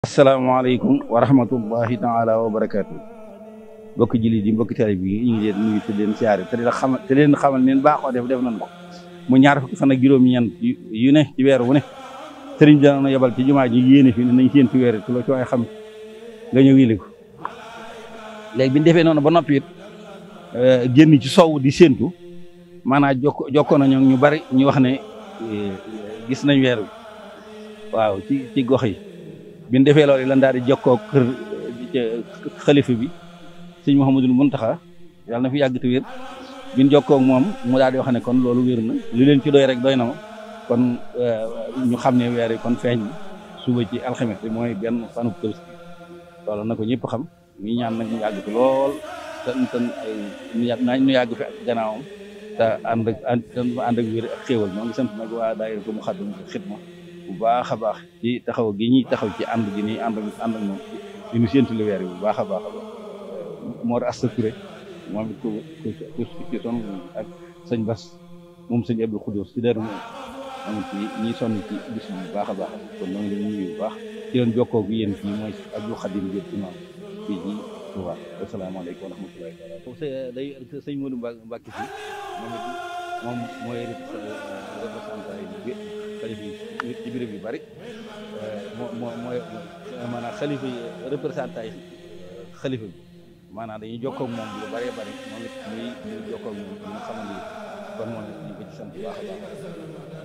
asalaamaaleykum wa rahmatullahi taala wa barakaatu. mbokki jullit yi mbokki tari bi ñu ngi leen nuyu te leen siyaare te leen xamal neen baaxoo def nañ ko mu ñaar fukki fan ak juróom-ñeent yu ne ci weer wu ne sëriñ bi dana yebal ci jumaa ji yéene fi ne nañ séentu weer te loo ci waay xam nga ñëw yële ko léegi bi ñu defee noonu ba noppi it génn ci sow di séentu maanaam jokkoo nañu ñu bari ñu wax ne gis nañ weer wi waaw ci gox yi. bi ñu defee loolu lan daal di jokkoo kër xalifa bi sëñ Mouhamadul Muntaxa yàlla na fi yàgg te wér bi ñu jokkoo moom mu daal di wax ne kon loolu wér na li leen ci doy rek doy na ma kon ñu xam ne weer yi kon feeñ suba ci alxames bi mooy benn fanub Tabaski loolu na ko ñëpp xam ñu ñaan nag ñu yàgg fi lool te ñu yàgg fi ak gannaawam te ànd ak wér ak xéewal ñoo ngi sant nag waa daayira ko Muxaddamatul Xidma bu baax a baax ci taxaw gi ñuy taxaw ci ànd gi nii ànd ak moom di ñu séntu lu weer bi bu baax a baax a baax Mor Asta Touré moom it ku ci sonn ak sëñ Bass moom sëñ Abdou Khoudous ci Darou moom it ñi sonn ci bis bu baax a baax kon ñoo ngi leen nuyu bu baax ci leen jokkoo gi yéen fii mooy Abdou Khadim Diop ci noonu fii ci Touba asalaamaaleykum wa rahmatullahi taala day sëñ Modou Mbacke fii moom mooy représentant yi xalifa yi ci béréb yu bari mooy maanaam xalifa yi représentant yi xalifa bi maanaam dañuy jokkoo ak moom lu bëree bëri moom it muy jokkoo ak moom ñu xamante ni kon moom it ñu ko ci sant bu baax a baax